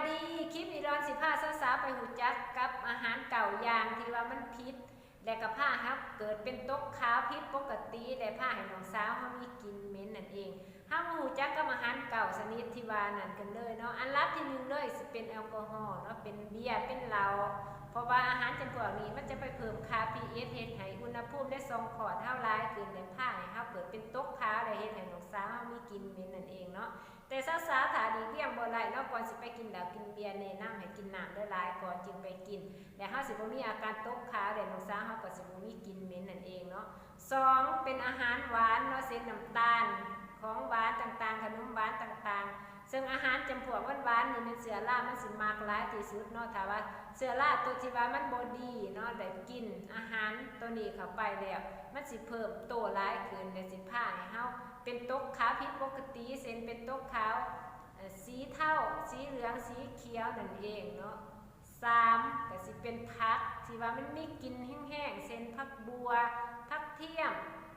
ດີ ຄລິບນີ້ລອນຊິພາສາວໆໄປຮູ້ຈັກກັບອາຫານເກົ້າຢ່າງທີ່ວ່າມັນຜິດ ແລະກໍພາເຮົາເກີດເປັນຕົກຂາວຜິດປົກກະຕິ ແລະພາໃຫ້ນ້ອງສາວເຮົາມີກິ່ນເໝັນນັ້ນເອງ. ເຮົາມາຮູ້ຈັກກັບອາຫານເກົ້າຊະນິດທີ່ວ່ານັ້ນກັນເລີຍເນາະ. ອັນດັບທີໜຶ່ງເລີຍຊິເປັນແອລກໍຮໍເນາະ, ເປັນເບຍ ເປັນເຫຼົ້າ ເພາະວ່າອາຫານຈຳພວກນີ້ມັນຈະໄປເພີ່ມຄ່າ pH ເຮັດໃຫ້ອຸນຫະພູມໃນຊ່ອງຄອດເຮົາຫຼາຍຂຶ້ນ ແລະພາໃຫ້ເຮົາເກີດເປັນຕົກຂາວ ແລະເຮັດໃຫ້ນ້ອງສາວເຮົາມີກິ່ນເໝັນນັ້ນເອງເນາະ. ແຕ່ສາວໆ ຖ້າຫຼີກລ່ຽງບໍ່ໄດ້ເນາະ, ກ່ອນຊິໄປກິນເຫຼົ້າກິນເບຍ ແນະນຳໃຫ້ກິນນ້ຳຫຼາຍໆກ່ອນຈຶ່ງໄປກິນ ແລະເຮົາຊິບໍ່ມີອາການຕົກຂາວ ແລະນ້ອງສາວເຮົາກໍຊິບໍ່ມີກິ່ນເໝັນນັ້ນເອງເນາະ. ສອງ ເປັນອາຫານຫວານເນາະ, ເຊັ່ນນ້ຳຕານ ຂອງຫວານຕ່າງໆ ຂະໜົມຫວານຕ່າງໆ ເຊິ່ງອາຫານຈຳພວກຫວານໆນີ້ແມ່ນເຊື້ອລາມັນຊິມັກຫຼາຍທີ່ສຸດເນາະ. ຖ້າວ່າເຊື້ອລາຕົວທີ່ວ່າມັນບໍ່ດີເນາະ ໄດ້ກິນອາຫານຕົວນີ້ເຂົ້າໄປແລ້ວ ມັນຊິເພີ່ມໂຕຫຼາຍຂຶ້ນ ແລະຊິພາໃຫ້ເຮົາເປັນຕົກຂາວຜິດປົກກະຕິ ເຊັ່ນເປັນຕົກຂາວ ເອີ່ ສີເທົາ ສີເຫຼືອງ ສີຂຽວນັ້ນເອງເນາະ. ສາມ ກໍຊິເປັນຜັກທີ່ວ່າມັນມີກິ່ນແຮງໆ ເຊັ່ນ ຜັກບົ່ວ ຜັກທຽມ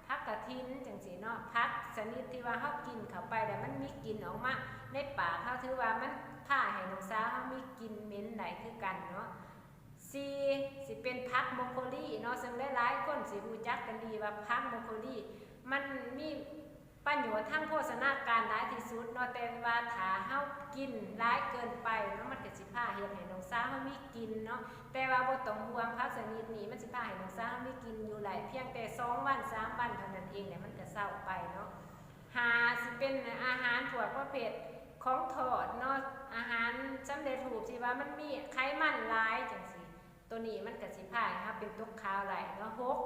ຜັກກະຖິນ ຈັ່ງຊີ້ເນາະ. ຜັກຊະນິດທີ່ວ່າເຮົາກິນເຂົ້າໄປແລ້ວມັນມີກິ່ນອອກມາໃນປາກເຮົາ ຖືວ່າມັນພາໃຫ້ນ້ອງສາວເຮົາມີກິ່ນເໝັນໄດ້ຄືກັນເນາະ. ສີ່ ຊິເປັນຜັກໂບຣກໂຄລີເນາະ, ເຊິ່ງຫຼາຍໆຄົນຊິຮູ້ຈັກກັນດີວ່າຜັກໂບຣກໂຄລີມັນມີ ປະໂຫຍດທາງໂພຊະນາການຫຼາຍທີ່ສຸດເນາະ, ແຕ່ວ່າຖ້າເຮົາກິນຫຼາຍເກີນໄປເນາະ ມັນກໍຊິພາເຮັດໃຫ້ນ້ອງສາວເຮົາມີກິ່ນເນາະ. ແຕ່ວ່າບໍ່ຕ້ອງຫ່ວງ, ຜັກຊະນິດນີ້ມັນຊິພາໃຫ້ນ້ອງສາວເຮົາມີກິ່ນຢູ່ໄດ້ພຽງແຕ່ສອງວັນ ສາມວັນເທົ່ານັ້ນເອງ ແລ້ວມັນກໍເຊົາໄປເນາະ. ຫ້າ ຊິເປັນອາຫານພວກປະເພດຂອງທອດເນາະ, ອາຫານສຳເລັດຮູບທີ່ວ່າມັນມີໄຂມັນຫຼາຍຈັ່ງຊີ້. ໂຕນີ້ມັນກະຊິພາໃຫ້ເຮົາເປັນຕົກຂາວໄດ້ເນາະ. ຫົກ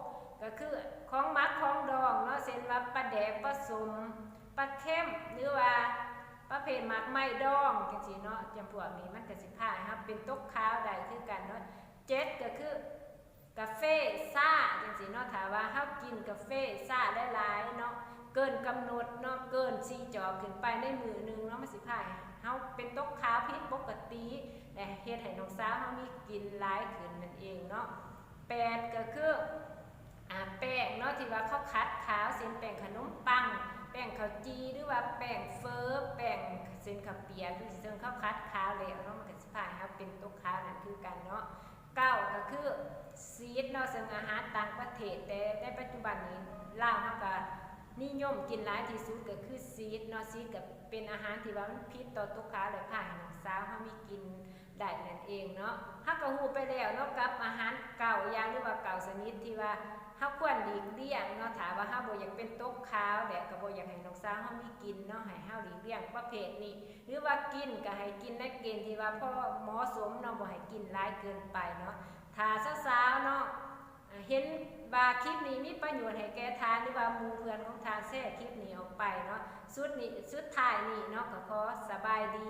ກະຄືຂອງໝັກຂອງດອງເນາະ, ເຊັ່ນວ່າປາແດກ ປາສົ້ມ ປາເຄັມ ຫຼືວ່າປະເພດໝາກໄມ້ດອງຈັ່ງຊີ້ເນາະ, ຈຳພວກນີ້ມັນກະຊິພາໃຫ້ເຮົາເປັນຕົກຂາວໄດ້ຄືກັນເນາະ. ເຈັດ ກະຄືກາເຟຊາຈັ່ງຊີ້ເນາະ, ຖ້າວ່າເຮົາກິນກາເຟຊາຫຼາຍໆເນາະ ເກີນກຳນົດເນາະ ເກີນສີ່ຈອກຂຶ້ນໄປໃນມື້ໜຶ່ງເນາະ, ມັນຊິພາໃຫ້ເຮົາເປັນຕົກຂາວຜິດປົກກະຕິ ແລະເຮັດໃຫ້ນ້ອງສາວເຮົາມີກິ່ນຫຼາຍຂຶ້ນນັ້ນເອງເນາະ. ແປດ ກໍຄື ອາ ແປ້ງເນາະ ທີ່ວ່າເຂົາຂັດຂາວ ເຊັ່ນແປ້ງຂະໜົມປັງ ແປ້ງເຂົ້າຈີ່ ຫຼືວ່າແປ້ງເຝີ ແປ້ງເສັ້ນເຂົ້າປຽກ ຈັ່ງຊີ້ ເຊິ່ງເຂົາຂັດຂາວແລ້ວເນາະ ມັນກໍຊິພາໃຫ້ເຮົາເປັນຕົກຂາວນັ້ນຄືກັນເນາະ. ເກົ້າ ກໍຄືຊີສເນາະ, ເຊິ່ງອາຫານຕ່າງປະເທດ ແຕ່ໃນປັດຈຸບັນນີ້ລາວເຮົາກໍນິຍົມກິນຫຼາຍທີ່ສຸດກໍຄືຊີສເນາະ. ຊີສກໍເປັນອາຫານທີ່ວ່າມັນຜິດຕໍ່ຕົກຂາວ ແລະ ພາໃຫ້ນ້ອງສາວເຮົາມີກິ່ນໄດ້ນັ້ນເອງເນາະ. ເຮົາກໍຮູ້ໄປແລ້ວເນາະ ກັບອາຫານເກົ້າຢ່າງ ຫຼືວ່າເກົ້າຊະນິດທີ່ວ່າເຮົາຄວນຫຼີກລ່ຽງເນາະ, ຖ້າວ່າເຮົາບໍ່ຢາກເປັນຕົກຂາວ ແລະ ກໍບໍ່ຢາກໃຫ້ນ້ອງສາວເຮົາມີກິ່ນເນາະ, ໃຫ້ເຮົາຫຼີກລ່ຽງປະເພດນີ້ ຫຼືວ່າກິນກໍໃຫ້ກິນໃນເກນທີ່ວ່າພໍເໝາະສົມເນາະ, ບໍ່ໃຫ້ກິນຫຼາຍເກີນໄປເນາະ. ຖ້າສາວໆເນາະ ເຫັນວ່າຄລິບນີ້ມີປະໂຫຍດໃຫ້ແກ່ທ່ານ ຫຼືວ່າໝູ່ເພື່ອນຂອງທ່ານ ແຊຄລິບນີ້ອອກໄປເນາະ. ສຸດນີ້ ສຸດທ້າຍນີ້ເນາະ ກໍຂໍສະບາຍດີ.